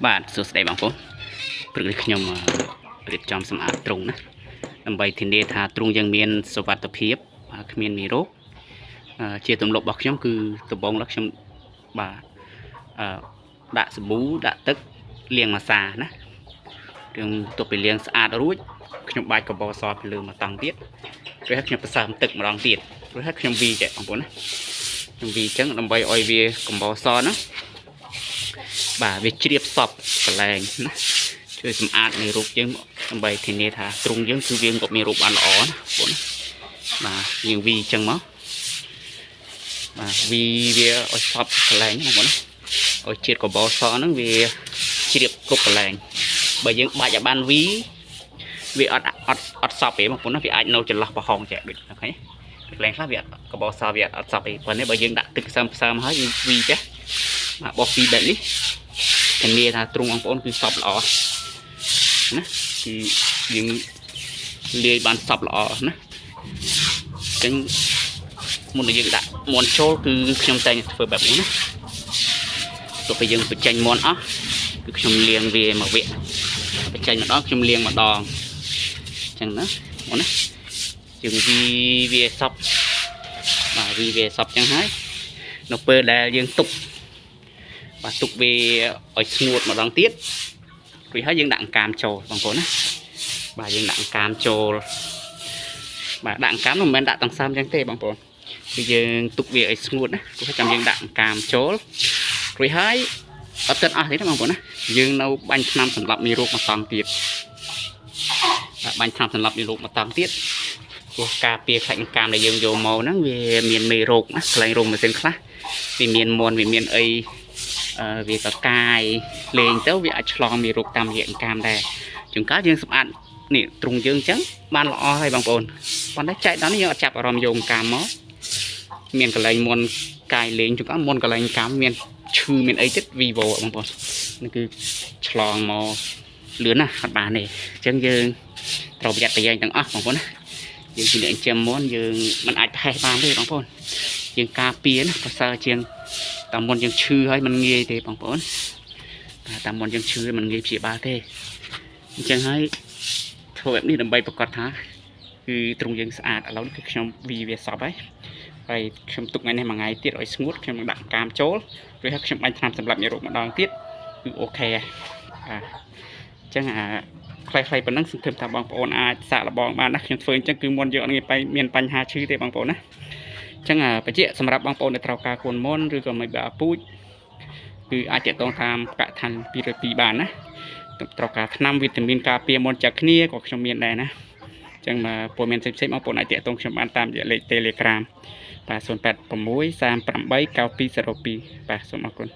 បាទសួស្តីបងប្អូនព្រឹកនេះខ្ញុំរៀបចំសម្អាតទ្រុងណាដើម្បីធានាថាទ្រុងយើងមានសុវត្ថិភាពបាទគ្មានមេរោគជាទម្លាប់របស់ខ្ញុំគឺដំបូងឡើយខ្ញុំបាទអឺដាក់សាប៊ូដាក់ទឹកលាងម្សាណាយើងទប់ពីលាងស្អាតរួចខ្ញុំបាច់កបោសពីលើមកតង់ទៀតរួចហើយខ្ញុំប្រសើមទឹកម្ដងទៀតរួចហើយខ្ញុំវីចេះបងប្អូនណាខ្ញុំវីអញ្ចឹងដើម្បីឲ្យវាកំបោសណា បាទវាជ្រាបសពកន្លែងណាជួយសម្អាតមេរោគយើងដើម្បីធានាថាទ្រុងយើងគឺវាក៏មានរូបបានល្អណាបងណាបាទយើងវីអញ្ចឹងមកបាទវីវាឲ្យសពកន្លែងណាបងណាឲ្យជាតិកបោសហ្នឹងវាជ្រាបគ្រប់កន្លែងបើយើងបាច់ឲ្យបានវីវាអត់អត់អត់សពទេបងប្អូនណាវាអាចនៅចន្លោះប្រហោងចេះដូចអូខេកន្លែងខ្លះវាកបោសវាអត់សពទេប៉ុន្តែបើយើងដាក់ទឹកសើមផ្សើមហើយយើងវីចេះបាទបោះពីបែបនេះ ធានាថាទ្រុងបងប្អូនគឺសពល្អណាគឺយើងលាយបានសពល្អណាអញ្ចឹងមុននឹងយើងដាក់មន់ចូលគឺខ្ញុំតែងតែធ្វើបែបនេះណាទោះបីយើងបញ្ចេញមន់អស់គឺខ្ញុំលាងវាមកវគ្គបញ្ចេញម្ដងខ្ញុំលាងម្ដងអញ្ចឹងណាបងណាយើងវីវាសពបាទវីវាសពអញ្ចឹងហើយនៅពេលដែលយើងទុក បាទទុកវាឲ្យស្ងួតម្ដងទៀតរួចហើយយើងដាក់អង្កាមចូលបងប្អូនណាបាទយើងដាក់អង្កាមចូលបាទដាក់អង្កាមនោះមិនមែនដាក់ទាំងសាមអញ្ចឹងទេបងប្អូនគឺយើងទុកវាឲ្យស្ងួតណាព្រោះចាំយើងដាក់អង្កាមចូលរួចហើយអត់ទាន់អស់ទេណាបងប្អូនណាយើងនៅបាញ់ថ្នាំសម្លាប់មេរោគមកតង់ទៀតបាទបាញ់ថ្នាំសម្លាប់មេរោគមកតង់ទៀតព្រោះការពារខ្លាច់អង្កាមដែលយើងយកមកហ្នឹងវាមានមេរោគណាកន្លែងរោងម៉ាស៊ីនខ្លះវាមានមន់វាមានអី វាក៏កាយលេងទៅវាអាចឆ្លងមេរោគតាមរយៈអង្កាមដែរជួនកាលយើងសម្អាតនេះទ្រុងយើងអញ្ចឹងបានល្អហើយបងប្អូនប៉ុន្តែចែកដល់នេះយើងអត់ចាប់អារម្មណ៍យកអង្កាមមកមានកន្លែងមុនកាយលេងជួនកាលមុនកន្លែងអង្កាមមានឈឺមានអីទៀតវីវបងប្អូននេះគឺឆ្លងមកលឿនណាស់អត់បានទេអញ្ចឹងយើងត្រូវប្រយ័ត្នប្រយែងទាំងអស់បងប្អូនណាយើងជាអ្នកចិញ្ចឹមមាន់យើងមិនអាចប្រហែសបានទេបងប្អូនយើងការពារណាប្រសើរជាង តាមមុនយើងឈឺហើយมันងាយទេបងប្អូនបាទតាមមុនយើងឈឺហើយมันងាយព្យាបាលទេអញ្ចឹងហើយធ្វើបែបនេះដើម្បីប្រកាសថាគឺទ្រុងយើងស្អាតឥឡូវនេះគឺខ្ញុំវីវាសពហើយហើយខ្ញុំទុកថ្ងៃនេះមួយថ្ងៃទៀតឲ្យស្ងួតខ្ញុំនឹងដាក់កាមចូលរួចហើយខ្ញុំបាញ់ថ្នាំសម្រាប់មេរោគម្ដងទៀតគឺ OK ហើយបាទអញ្ចឹងអាខ្លីៗប៉ុណ្ណឹងសង្ឃឹមថាបងប្អូនអាចសាកល្បងបានណាខ្ញុំធ្វើអញ្ចឹងគឺមុនយើងអត់ងាយមានបញ្ហាឈឺទេបងប្អូនណា អញ្ចឹងអាបច្ចៈសម្រាប់បងប្អូនដែលត្រូវការកូនមុនឬក៏មិនបាពូជគឺអាចតាក់ទងតាមកាក់ឋាន202បានណាត្រូវការថ្នាំវីតាមីនការពារមុនចាក់គ្នាក៏ខ្ញុំមានដែរណាអញ្ចឹងមកព័ត៌មានផ្សេងៗបងប្អូនអាចតាក់ទងខ្ញុំបានតាមរយៈលេខ Telegram បាទ086 38 9202បាទសូមអរគុណ។